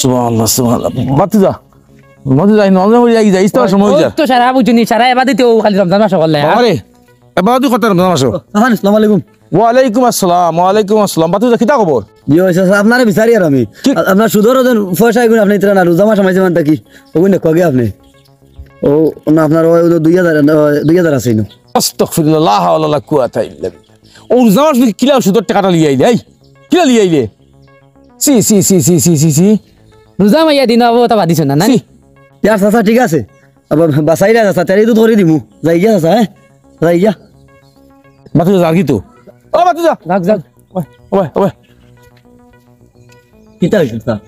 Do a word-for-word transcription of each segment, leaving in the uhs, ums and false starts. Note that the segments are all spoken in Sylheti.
সুবহানাল্লাহ, সুবহানাল্লাহ। বাতিজা, বাতিজা, এই নজর হয়ে যাই, যাই, ইস্তার সময় হয়ে ওই যায়। তো সারা বুঝুনি, সারা এবাদতে ও খালি রমজান মাস করলে, হ্যাঁ? আরে, এবাদত করতে রমজান মাসো। আসসালামু আলাইকুম। ওয়ালাইকুম আসসালাম, ওয়ালাইকুম আসসালাম। বাতিজা, কিতা খবর? জি, ওই চাচা, আপনারে বিচারি আর আমি। কি? আ-, আপনার সুদর ওজন পয়সা এগুন আপনি ইতরা না, রোজা মাস আমাইছে মান থাকি। ওগুন দেখো আগে আপনি। ও, না, আপনার ওই, ওই দুই হাজার, আ, দুই হাজার আছে ইনো। আস্তাগফিরুল্লাহ, লা হাওলা ওয়ালা কুওয়াতা ইল্লা বিল্লাহ। ও রোজা মাস কিলা সুদর টেকাটা লিয়ে আইলে, এই? কিলা লিয়ে আইলে? সি, সি, সি। রোজা মাইয়া দিন আবো তা বাদিছ না, না? সি। ইয়ার চাচা, ঠিক আছে। আবার বাসাইরা চাচা, তেরে দুধ করে দিমু। যাই গিয়া চাচা, হ্যাঁ? যাই গিয়া। বাতিজা, যার কি তো? ও বাতিজা। যাক, যাক। ওই, ওই, ওই। কিতা হইছে, স্যার?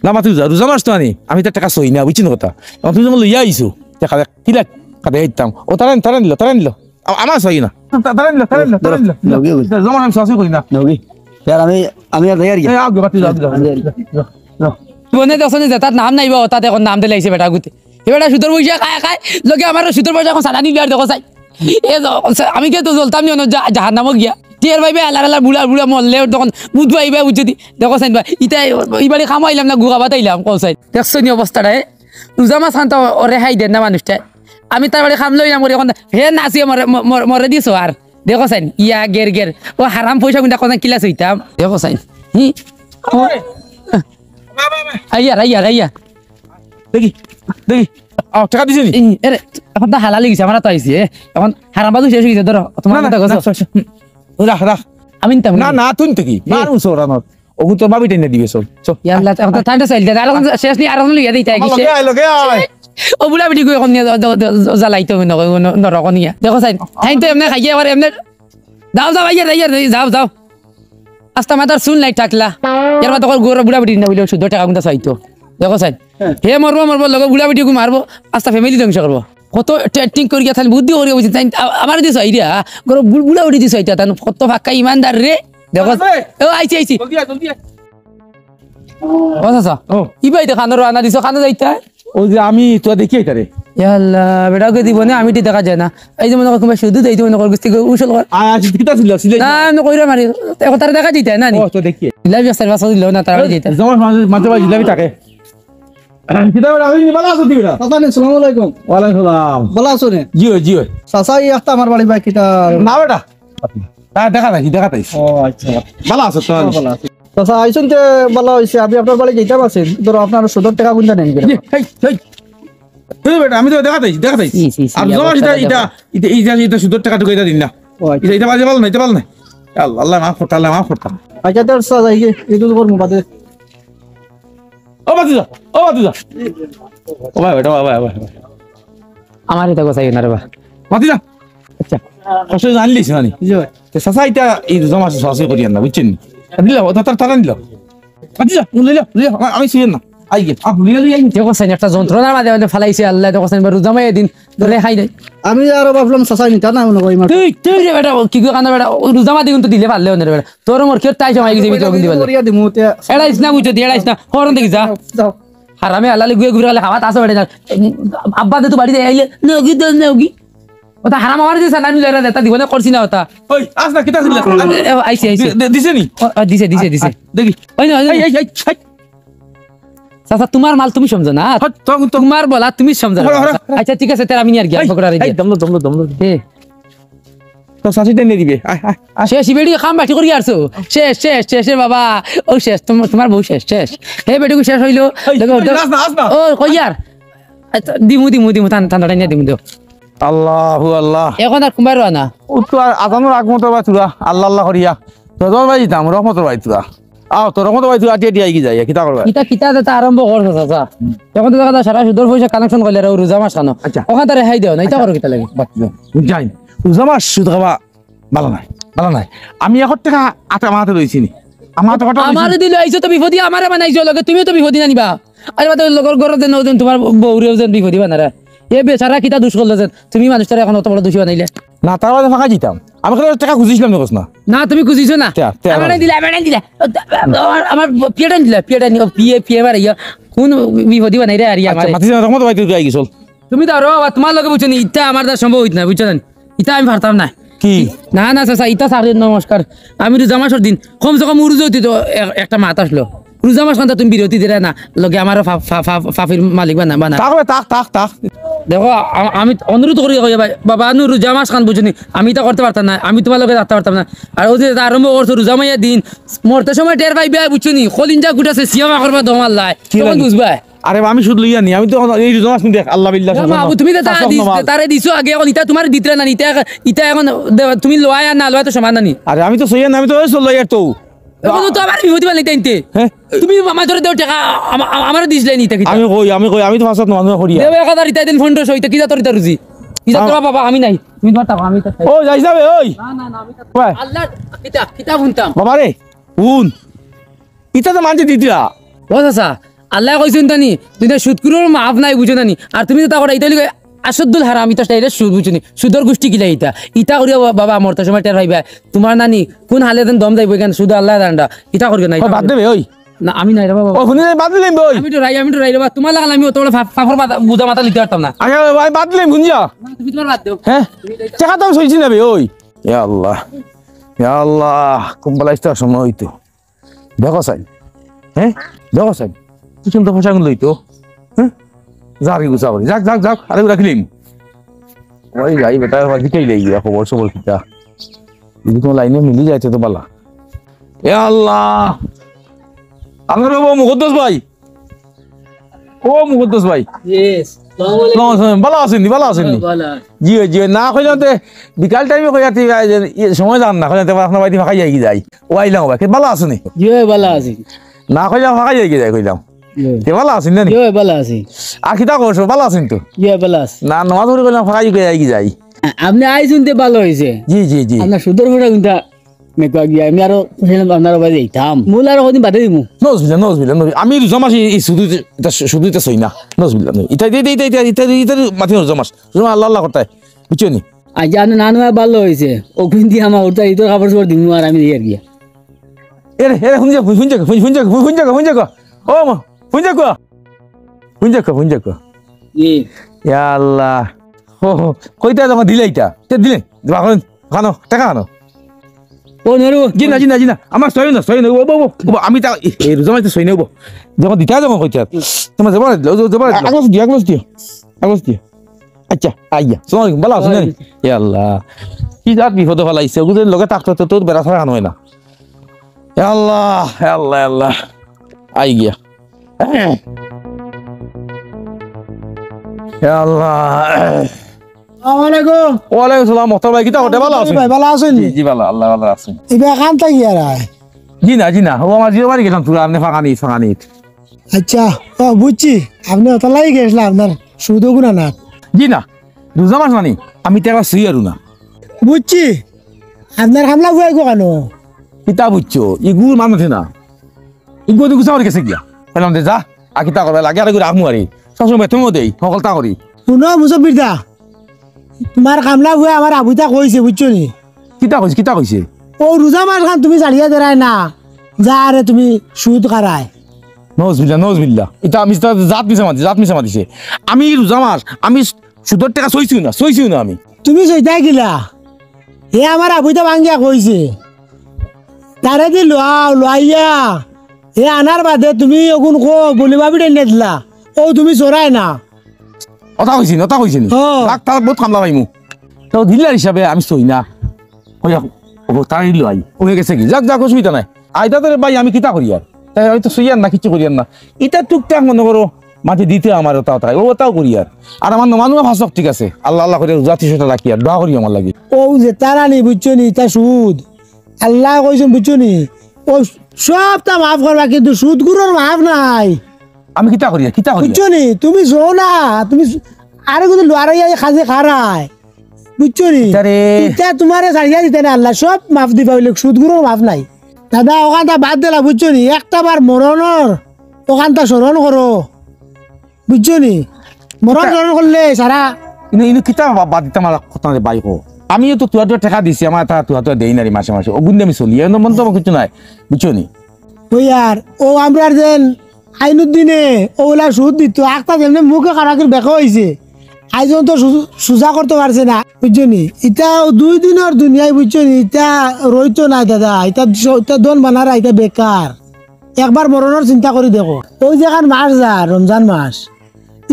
না, বাতিজা, রোজা মাস তো আনি। আমি তো টেকা সই না, বুঝছি না কথা। এখন তুমি যখন লইয়া আইছো, টেকা দেখ, কি লাগ? কাদে আইতাম। ও, তারা, তারা নিল, তারা নিল। আ-, আমার সই না। তা-, তারা নিল, তারা নিল, তারা নিল। নগি, নগি। রোজা মাস আমি সই করি না। নগি। স্যার, আমি, আমি আর যাই আর কি। এই, আগে, বাতিজা, আগে, আগে। যাই আর কি। যাও, যাও। বনে দেখছো নি যে তার নাম নাই বা, তাতে এখন নাম দিলাইছে বেটা গুতে। এ বেটা সুদর পয়সা খায় খায়, লগে আমার সুদর পয়সা এখন সালানি বিয়ার দেখো চাই। এ জ-, আমি কে তো জ্বলতাম নি অন্য জা-, জাহান্নামো গিয়া। টিয়ার ভাইবে আলার আলার বুড়া বুড়া মরলে তখন বুধ ভাইবে বুঝছে দি। দেখো চাইন বা, ইতা ইবারে খামো আইলাম না, গুগা বাতাইলাম, কও চাইন। দেখছো নি অবস্থাটা, এ? রোজা মাস খান তো ওরে হাই দেন না মানুষটা। আমি তার বাড়ি খাম লইলাম করি এখন, হে নাচিয়ে মরে, ম-, মরে, মরে দিছো আর। দেখো চাইন, ইয়া গের গের। ও হারাম পয়সা গুন্ডা কোন কিলাস হইতাম। দেখো চাইন। হি? ও। আইয়ার, আইয়ার, আইয়ার। দেখি, দেখি। আও, টেকা দিছে নি? এই, এরে, এখন তো হালাল হয়ে গেছে, আমরা তো আইছি, এ। এখন হারাম বাজু শেষ হয়ে গেছে, ধরো, তোমার না, না, কথা কইছো। না, সর, সর। হুম। রাখ, রাখ। আমি নিতাম না, না। না, তুই নিতে কি? এ। মারু সর আমার। ওগু তো ভাবি টেনে দিবে সব। সব। ইয়াল্লা, এখন তো ঠান্ডা চাইল, আর এখন শেষ নি, আর এখন লইয়া দিতে আমার গেছে। লগে আয়, লগে আয়। ও বুড়া বেটি কই এখন নিয়ে দ-, দ-, দ-, জ্বালাইতে হবে নরক, ন-, নরক নিয়ে। দেখো চাইন, তাই তো এমনি খাইয়ে আবার এমনি যাও, যাও, আইয়ার, আইয়ার, যাও, যাও। আস্তা মাথার চুল নাই টাকলা। এর বাদে কর গরু বুড়া বুড়ি না হইলেও শুদ্ধ টেকা কুন্তা চাইতো। দেখো চাইন। হ্যাঁ। হে মরবো, মরবো, লগে বুড়া বুড়ি গু মারবো, আস্তা family ধ্বংস করবো। কত টেটিং করিয়া তাইন বুদ্ধি করিয়া বুঝি, তাইন আ-, আমার দিছো আইডিয়া, গরু বুড়-, বুড়া বুড়ি দিছো আইডিয়া, তান কত ফাক্কা ইমানদার রে। দেখো, আরে! ও আইছি, আইছি। জলদি আয়, জলদি আয়। ও চাচা, ও। ইবাই তো কানো রওনা দিছো, কানো যাইতা? ওই যে আমি তো দেখি আইতারে। ইয়াল্লা, বেটা ওকে দিব না, আমি ঠিক দেখা যায় না। এই যে মনে কর, তোমার শুধু দেই, মনে কর, গুস্তি করে উসল কর। আ, আ, কিতা ছিল, ছিল? না, আমি কইরা মারি। এখন তারা দেখা দিতে, না নি? ও, তো দেখি। জিলাপি আছে, বাসা দিল না, তারা দিতে। জমা মাঝে, মাঝে ভাই জিলাপি থাকে। কিতা বেটা, আমি ভালো আছো তুই বেটা? চাচা নি, সালাম আলাইকুম। ওয়ালাইকুম সালাম। ভালো আছো নি? জি অয়, জি অয়। চাচা, এই একটা আমার বাড়ি ভাই, কিতা? না বেটা। হ্যাঁ, দেখা যাইছি, দেখা যাইছি। ও, আচ্ছা। ভালো আছো তো? হ্যাঁ, ভালো আছি। চাচা, আইছইন তে ভালো হইছে। আমি আপনার বাড়ি যাইতাম আছি। ধরো, আপনার সুদর টেকা কুন্তা নেন কিনা? এই, এই, এই। এই বেটা, আমি তো দেখা যাইছি, দেখা যাইছি। জি, জি, জি, আর জমা অবস্থা ইটা, দেখা ইটা, যাবে। ইটা, ইটা, ইটা সুদর টেকা টুকা ইটা দিন না। ও, আচ্ছা। ইটা, ইটা বাজে ভালো না, ইটা ভালো না। আল্লাহ, আল্লাহ, মাফ করতা, আল্লাহ, মাফ করতা। আচ্ছা, তোর চাচা, এই যে, এই তো করবো বাদে। ও বাতিজা, ও বাতিজা। ও ভাই, বেটা, ভাই, ভাই, ভাই। আমার ইটা গোছাই না রে বা। বাতিজা। আচ্ছা। কষ্ট জানলিস না নি? জি ভাই। তে চাচা ইটা এই জমা চাচা করিয়ার না, বুঝছইন নি? দিলা, ও তার, তারা নিল। বাতিজা, লইলা, লইলা, আমি, আমি শুইয়ার না। আই গিয়া, আপ, লইলা, লইলা, আই। দেখো চাইন, একটা যন্ত্রণার মাঝে আমাদের ফালাইছে আল্লাহ, দেখো চাইন, রোজা মাইয়া দিন, রেহাই নাই। আমি আরো ভাবলাম চাচা নিতা না, মনে করি মাত্র। তুই, তুই রে বেটা, ও কি করে কান্দা বেটা, ও রোজা মাইয়া দিন তো দিলে পারলে অনে রে বেটা। তোর মোর কেউ তাই সময় গেছে, ভিতরে দিবা। করিয়া দিমু, তে এড়াইস না, বুঝছো, এড়াইস না। হরন দেখি যা। যাও, যাও। হারামে আল্লাহ গুয়ে ঘুরে গেলে খাওয়াত আসো বেটা। আব্বা দে তো বাড়িতে আইলে, নগি দে, নগি। ওটা হারাম আমার যে সালামি লইরা দেতা দিব না, করছি না ওটা। ওই, আস না, কিতা ছিল? এ, এ, আইছি, আইছি। দি-, দি-, দিছে নি? ও, ও, দিছে, দিছে, দিছে। আ, দেখি। ওই না, ওই না। এই, এই, এই, এই। চাচা, তোমার মাল তুমি সমঝো না। হট, তখন তো তোমার বলা তুমি সমঝো না। হলো, হলো, হলো। আচ্ছা, ঠিক আছে, তেরা আমি নিয়ে আর গিয়া, এই, পকোড়া রে এই, গিয়া। দমলো, দমলো, দমলো। এ। তো চাচি টেনে দিবে। আয়, আয়, আয়। শেষ, ইবেডি কাম বাটি করি আরছো। শেষ, শেষ, শেষ রে বাবা। ও শেষ, তোমার, তোমার বউ শেষ, শেষ। হে বেটিগু শেষ হইলো। এই, দেখো, এই, দেখো। আস না, আস না। ও, কই আর? আচ্ছা, দিমু, দিমু, দিমু, ঠান-, ঠান্ডা টাইনা দিমু, দিও। আল্লাহু আল্লাহ। এখন আর কুমার না। ও তো আর আজানোর আগ মতো বা তুরা আল্লাহ আল্লাহ করিয়া। তো তোমার ভাই দিতাম, রহমতর ভাই তুরা। আও, তো রহমতর ভাই তুরা আটিয়া আটিয়া আইগি যাই, কিতা করবা? কিতা, কিতা যেটা আরম্ভ করছো, চাচা। হুম। এখন তো দেখা যায় সারা সুদর পয়সা collection করলে আর ও রোজা মাস খানো। আচ্ছা। ওখান তারে হাই দেও না, ইতা করো কিতা লাগে? বাদ দেও। যাই। রোজা মাস সুদ খাবা ভালা নায়, ভালা নায়। আমি এক টেকা আটা মাতে রইছি নি। আমার তো কটা রইছি। আমারে দিলে আইছো তো বিপদি, আমারে বানাইছো লগে, তুমিও তো বিপদি না নিবা। আরে বাদে লগর ঘরো দেন, ওজন তোমার বউরেও যেন বিপদি বানারা। এ বেচারা কিতা দোষ করলো যেন, তুমি মানুষটারে এখন অত বড় দোষী বানাইলে। না, তার বাদে ফাঁকা দিতাম। আমি খালি টেকা খুঁজিছিলাম, দেখোস না। না, তুমি খুঁজিছো না। তে, তে, আমারে দিলা, আমারে দিলা। ও, তা, আমার, আমার পিয়েটা দিলা, পিয়েটা নি, ও, পিয়ে, পিয়ে মারে, ইয়া। কোন বিপদি বানাই রে, আর ইয়া আচ্ছা, আমারে। মাতিস না, তখন তো বাইতে তুই আইগি, চল। তুমি তো আরো আবার তোমার লগে বুঝছো নি, ইতা আমার দ্বারা সম্ভব হইত না, বুঝছো না? ইতা আমি পারতাম না। কি? না, না, চাচা, ইতা স্যার, নমস্কার। আমি রোজা মাসের দিন, কমসে কম উরুজে হইতে তো এ-, একটা মাত আসলো। রোজা মাস খানতা তুমি বিরতি দিরায় না, লগে আমারও ফা-, ফা-, ফা-, ফাফির মালিক বানা-, বানা। থাক বে, থাক, থাক, থাক। দেখো, আ-, আমি অনুরোধ করি কই ভাই, বাবা, আনু রোজা মাস খান বুঝছো নি, আমি ইতা করতে পারতাম না, আমি তুমার লগে থাকতে পারতাম না। আর অউ যে ইতা আরম্ভ করছো রোজা মাইয়া দিন, মরতে সময় টের পাইবায় বুঝছো নি, কলিঞ্জা গুটা ছেছিয়া মাখরবা দম আল্লায়, কি তখন লাগে? বুঝবায়। আরে আমি সুদ লইয়া নি, আমি তো অখন এই রোজা মাস নি দেখ, আল্লাহ বিল্লাহ, এ মা, তুমি তো তারে দিছ-, তারে দিছো আগে, অখন ইতা তুমারে দিতরা না নি, ইতা, ইতা অখন দে-, তুমি লওয়ায় আর না লওয়ায় তো সমান না নি। আরে আমি তো ছইয়ার না, আমি তো অউ ছইয়ার তো। অখন তো আমারে বিপদে ফালাইতায় আনতে। হে? তুমি আমারে দেও টেকা, আমা-, আমা-, আমারে দিছলায় নি ইতা কিতা? আমি কই, আমি কই, আমি তো পাঁচ ওয়াক্ত নামাজ পড়ি। দেও এক হাজার, ইতা দিন পনেরোশো, ইতা কিতা তোর ইতা রুজি? ইতা আম- তোরা বাবা, আমি নাই। তুমি তোমার টাকা, আমি তো হে? ওই, যাইছ না বে, ওই। না, না, না, আমি তো ওই। আল্লাহ, কিতা, কিতা হুনতাম? বাবা রে, হুন। ইতা তো মানষে দিতরা। ও চাচা, আল্লায় কইছইন তা নি, দুনিয়াত সুদখুরর মাফ নাই, বুঝো না নি? আর তুমি তো তা করো, ইতা অইলো আশাদ্দুল হারাম, ইতা direct সুদ, বুঝছো নি? সুদর গুষ্টি কিলা ইতা? ইতা করিও বা-, বাবা, মরতে সময় টের পাইবায়। তুমার নানি কুন হালে যেন দম যাইবো, ইখান শুধু আল্লায় জানরা। ইতা করিও না, ইতা ওই, বাদ করিও দে না। বে, ওই। না, আমি নাই রে বাবা। ও, হুনি রে, বাদ দিলাম বে, ওই। আমি তো রাই, আমি তো রাই রে বাবা। তুমার লাখান আমি অত বড় ফা-, ফাফর বাদ-, বুঝা মাথা নিতে পারতাম না। আরে, ওই, বাদ দিলাম, হুনি যা। না, তুমি তুমার বাদ দেও। হে? তুমি তো ইতা টেকা তো আমি ছইছি না বে, ওই। ইয়া আল্লাহ, ইয়া আল্লাহ, কুম্বালা ইস্তার সময় অইতো। দেখো চাইন, হে? দেখো চাইন, তুই কিন্তু পয়সাগুন লইতো, হে? যার কি গুছা করি, যাক, যাক, যাক, আরে রাখিলিম। ওই যাই বেটা, আবার দিকেই লই গিয়া খবর সবর কিতা। যদি কুনু লাইনে মিলি যাইতে তো বালা। এ আল্লাহ, আমার বাবা মুকদ্দস ভাই, ও মুকদ্দস ভাই। Yes, আসসালামু আলাইকুম। আসসালামু আলাইকুম, বালা আছইন নি, বালা আছইন নি? বালা। জি অয়, জি অয়, না কইলাম তে, বিকাল টাইমে কইয়া তে, এই যে, ইয়ে, সময় যার না, কইলাম তে, আপনার বাড়িত ফাঁকাই যাই কি যাই। ও আইলাম ভাই, বালা আছইন নি? জি অয়, বালা আছি। না কইলাম ফাঁকাই যাই কি যাই কইলাম। জি অয়। তে বালা আছইন না নি? জি অয়, বালা আছি। আর কিতা করছো, বালা আছইন তো? জি অয়, বালা আছি। না, নামাজ পড়ি কইলাম ফাঁকাই যাই কি যাই। আ-, আপনে আইছইন তে বালা অইছে। জি, জি, জি। আপনার সুদর পয়সা কুনটা মেকুয়া গিয়া, আমি আরো কইছিলাম আপনার বাড়ি যাইতাম। মূল আরো কদিন বাদে দিমু। নজবিল্লা, নজবিল্লা, নজবিল্লা। আমি রোজা মাস এই, এই শুধু যে, ইতা শু-, শুধু ইতা ছই না। নজবিল্লা, নজ-, ইতা, ইতা, ইতা মাতি রোজা মাস। রোজা মাস আল্লাহ, আল্লাহ করতায়। বুঝছো নি? আজ জানো না, না, বালা অইছে। অখন দিয়া আমার উঠতা ইতর কাপড় চোপড় দিমু আর আমি যাইয়ার গিয়া। এরে, এরে, হুন যা, হুন যা, হুন যা, হুন যা। ও মা, হুন যা। হুন যা, হুন যা। জি। ইয়া আল্লাহ। ও, ও, কইতা যখন দিলাইতা। তে দিলে, দিবা খানো, খানো, টেকা খানো। ও, নরু। জি না, জি না, জি না। আমার ছয় না, ছয় না। ও, ও, ও, ও, আমি তা, এ, এ, রোজা মাসে ছয় না, ও। যখন দিতা, যখন কইতা। তোমার জবর দিল, ও, জবর দিল। আগস দিয়া, আগস দিয়া। আগস দিয়া। আচ্ছা, আইয়া। আসসালামু আলাইকুম, বালা আছইন নি? ওয়ালাইকুম। ইয়া আল্লাহ। কি জাত বিপদো ফালাইছে, ওগুদের লগে থাকতে তো তোর বেড়া ছাড়া খানো অয় না। ইয়া আল্লাহ, ইয়া আল্লাহ, ইয়া আল্লাহ। আই গিয়া। ইয়া আল্লাহ। আসসালামু আলাইকুম। ওয়ালাইকুম সালাম, মখতার ভাই, কিতা করো? বালা আছইন? ভাই, বালা আছইন? জি, জি, বালা, আল্লাহ বালা আছইন। ইবা কান থাকি আর আয়? জি না, জি না, ও আমার জিও বাড়ি গেছিলাম, তোরা আপনে ফাঁকা নেই, ফাঁকা নেই। আচ্ছা, ও বুঝছি, আপনে অতার লাগি গেছিলা, আপনার সুদ অগুন আনাত। জি না, রোজা মাস নানি, আমি তো একবার ছইয়ার না। বুঝছি, আপনার কামলা ফুয়া ইগু কেনে? কিতা বুঝছো, ইগুর মানুষ না। ইগু তো গুছা করি গেছে গিয়া। কইলাম দে যা, আর কিতা করবে, লাগে আর ইগু রাখমু আরি। সবসময় বেতনও দেই, হকলতা করি। হুনো মুসব্বির দা, তুমার কামলা ফুয়ায় আমার আবুতা কইছে, বুঝছো নি? কিতা কইছে, কিতা কইছে? অউ রোজা মাস খান তুমি ছাড়িয়া দেরায় না, যা রে তুমি সুদ খারায়। নজবিল্লা, নজবিল্লা। ইতা আমি ইতা জাত মিছা মাতিছে, জাত মিছা মাতিছে। আমি রোজা মাস, আমি সুদর টেকা ছইছিও না, ছইছিও না আমি। তুমি ছইতায় কিলা? হে আমার আবুতা ভাঙ্গিয়া কইছে। তারে দি লওয়াও, লওয়াইয়া। হে আনার বাদে তুমি অগুন কও, বুলি ভাবি টেনে দিলা। অউ তুমি ছড়ায় না। অতা কইছি নি, অতা কইছি নি। ও। ডাক্তার বহুত কামলা পাইমু। তো দিলার হিসাবে আমি ছই না। কইয়া, ও, তাই লই। অই গেছে কি? যাক, যাক, অসুবিধা নাই। আইতা তো রে ভাই, আমি কিতা করিয়ার? তাই আমি তো ছইয়ার না, কিচ্ছু করিয়ার না। ইতা টুকটাক মনে করো, মাঝে দিতে আমার অতা, অতা, অউ অতাও করিয়ার। আর আমার নমাজ নমাজ ফাঁসক ঠিক আছে। আল্লাহ, আল্লাহ করি রোজা তিরিশটা রাখিয়ার, দোয়া করি আমার লাগি। অউ যে তারা নি, বুঝছো নি, ইতা সুদ। আল্লায় কইছইন, বুঝছো নি? অউ সবতা মাফ করবা, কিন্তু সুদখুরর মাফ নাই। আমি কিতা করিয়ার, কিতা করিয়ার? বুঝছো নি? তুমি ছও না, তুমি স-, আরো যদি লড়াইয়া খাজে খারায়, বুঝছো নি? ইতারে। ইতা তুমারে ছাড়িয়া দিতা নায় আল্লায়, সব মাফ দিবা অইলে সুদখুরর মাফ নাই। দাদা, অখানতা বাদ দিলা, বুঝছো নি? একটা বার মরণর অখানতা স্মরণ করো, বুঝছো নি? মরণ ইতা স্মরণ করলে সারা ইনো, ইনো কিতা বা-, বাদ দিতাম আর কথা নাই, ভাই কও। আমিও তো তুয়া তুয়া টেকা দিছি, আমার তা তুয়া তুয়া দেই না রে মাসে মাসে। অগুন দি আমি চলি, এমন মন তো আমার কিচ্ছু নাই, বুঝছো নি? অউ আর, অউ আমরার যেন আইনুদ্দিনে অউলা সুদ দিত, আখতা যেমনে মুখে কারাকির বেকা অইছে। আইজ তো সু-, সুজা করতে পারছে না, বুঝছো নি? ইতা দুই দিনর দুনিয়ায়, বুঝছো নি? ইতা রইতো নায় দাদা, ইতা স-, ইতা দন বানারা, ইতা বেকার। একবার মরণর চিন্তা করি দেখো। অউ যে খান মাস যার, রমজান মাস,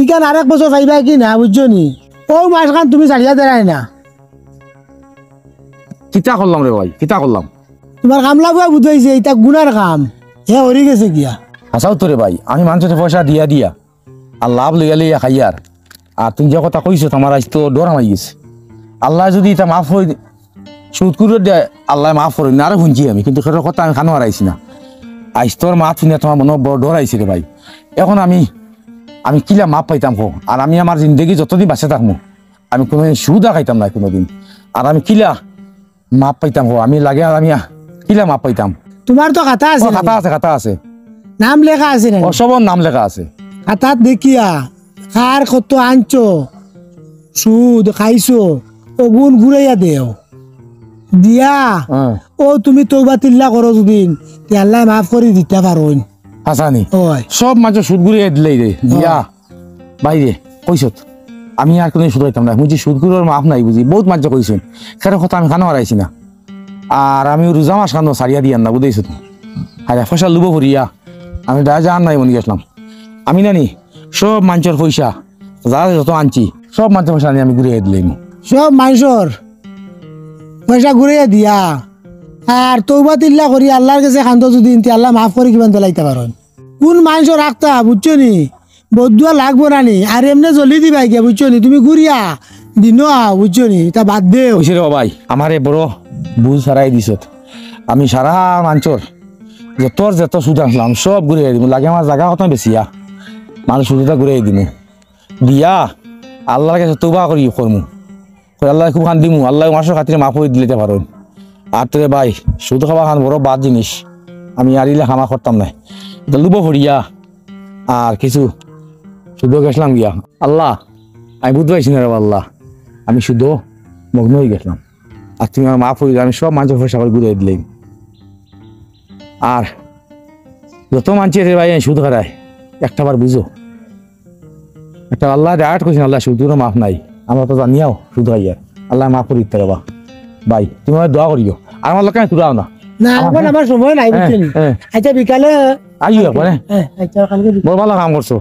ইখান আরেক বছর পাইবায় কি না, বুঝছো নি? অউ মাস খান তুমি ছাড়িয়া দেরায় না। কিতা করলাম রে ভাই, কিতা করলাম? তুমার কামলা বুয়া বুঝাইছে, ইটা গুনার কাম, হে হরি গেছে গিয়া। হাছাউ তো রে ভাই, আমি মানষরে পয়সা দিয়া দিয়া আর লাভ লইয়া লইয়া খাইয়ার। আর তুমি যে কথা কইছো, আমার আইজ তো ডর হামাই গেছে। আল্লায় যুদি ইতা মাফ করি, সুদখুরর দে আল্লায় মাফ করইন না, আরো হুনছি আমি, কিন্তু হেটার কথা আমি কানো হারাইছি না। আইজ তোর মাত হুনিয়া তুমার মনো বড় ডর আইছে রে ভাই। এখন আমি, আমি কিলা মাফ পাইতাম কও? আর আমি আমার জিন্দেগি যতদিন বাঁচি থাকমু, আমি কুনুদিন সুদ আর খাইতাম না কুনুদিন। আর আমি কিলা মাফ পাইতাম কও? আমি লাগে আর আমি আ-, কিলা মাফ পাইতাম? তুমার তো খাতা আছে ও, না? খাতা আছে, খাতা আছে। নাম লেখা আছে না? ও, সবর নাম লেখা আছে। খাতাত দেখিয়া কার কত আনছো, সুদ খাইছো, অগুন ঘুরাইয়া দেও। দিয়া, হ্যাঁ। অউ তুমি তওবা তিল্লা করো যুদি, তে আল্লায় মাফ করি দিতা পারইন। হাছানি? অয়। সব মানষর সুদ ঘুরাইয়া দিলাই রে, দিয়া। অয়। ভাই রে, কইছত, আমি আর কুনুদিন সুদ খাইতাম না। বুঝি সুদখুরর মাফ নাই বুঝি, বউত মানষে কইছইন। হেটার কথা আমি কানো হারাইছি না। আর আমি রোজা মাস খানো ছাড়িয়া দিয়ার না, বুঝাইছো তো। আরে পয়সা লুবো পড়িয়া আমি দায় জাহান নাই মনে গেছিলাম। আমি নানি সব মানষর পয়সা, যা যত আনছি, সব মানষর পয়সা আনি আমি ঘুরাইয়া দিলাইমু। সব মানষর পয়সা ঘুরাইয়া দিয়া, আর তওবা তিল্লা করি আল্লার গেছে কান্দো যুদি, তে আল্লায় মাফ করি কিমান দিলাইতা পারইন। কুন মানষর রাখতা, বুঝছো নি? বদদুয়া লাগবো না নি, আর এমনে জ্বলি দিবায় গিয়া, বুঝছো নি? তুমি ঘুরিয়া দিনো আও, বুঝছো নি? ইতা বাদ দেও। কইছে রে ও ভাই, আমারে বড় বুঝ ছাড়াই দিছত। আমি সারা মানষর যতর যত সুদ আনছিলাম, সব ঘুরাইয়া দিমু। লাগে আমার জাগা কত বেচিয়া, মানষর সুদটা ঘুরাইয়া দিমু। দিয়া আল্লার গেছে তওবা করি করমু। কই, আল্লায় খুব কান্দিমু, আল্লায় মানষর খাতিরে মাফ করি দিলাইতা পারইন। আর তো রে ভাই, সুদ খাওয়া খান বড় বাদ জিনিস, আমি আর ইলা কামা করতাম নায়। ইতা লুবো পড়িয়া আর কিছু সুদো গেছিলাম গিয়া। আল্লাহ, আমি বুঝ পাইছি না রে আল্লাহ, আমি সুদো মগ্ন অই গেছিলাম। আর তুমি আমারে মাফ করি দেও, আমি সব মানষর পয়সা করি ঘুরাইয়া দিলাইমু। আর যত মানষে রে ভাই সুদ খায়, একটা বার বুঝো, ইটা আল্লায় direct কইছইন, আল্লায় সুদর মাফ নাই। আমরা তো জানিয়াও সুদ খাইয়ার, আল্লায় মাফ করি দিতা রে বা। ভাই, তুমি আমারে দোয়া করিও। আর আমার লগে তুমি তুরাও না। না, আমার, এখন হ্যাঁ। আমার সময় নাই, হ্যাঁ, বুঝছো নি? হ্যাঁ। আচ্ছা, বিকালে আইও একবারে। হ্যাঁ, আচ্ছা, কালকে বিকালে। বড় ভালা কাম করছো।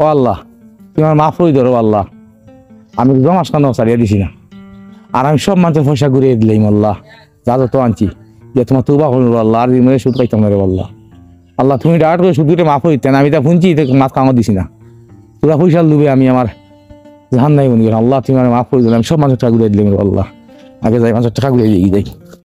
ও আল্লাহ, তুমি আমারে মাফ করি দেও রে আল্লাহ। আমি রোজা মাস খানো ছাড়িয়া দিছি না। আর আমি সব মানষর পয়সা ঘুরাইয়া দিলাইমু আল্লাহ। যা যত আনছি, দিয়া তুমার তওবা করমু আল্লাহ, আর জীবনে সুদ খাইতাম না রে আল্লাহ। আল্লাহ, তুমি direct করি সুদ করি মাফ করি দিতা না, আমি ইতা হুনছি, ইতা মাত কানো দিছি না। তুরা পয়সার লুভে আমি আমার জাহান নাই মনে করি। আল্লাহ, তুমি আমারে মাফ করি দেও, আমি সব মানষর টেকা ঘুরাইয়া দিলাইমু রে আল্লাহ। আগে যাই, মানষর টেকা ঘুরাইয়া যাই।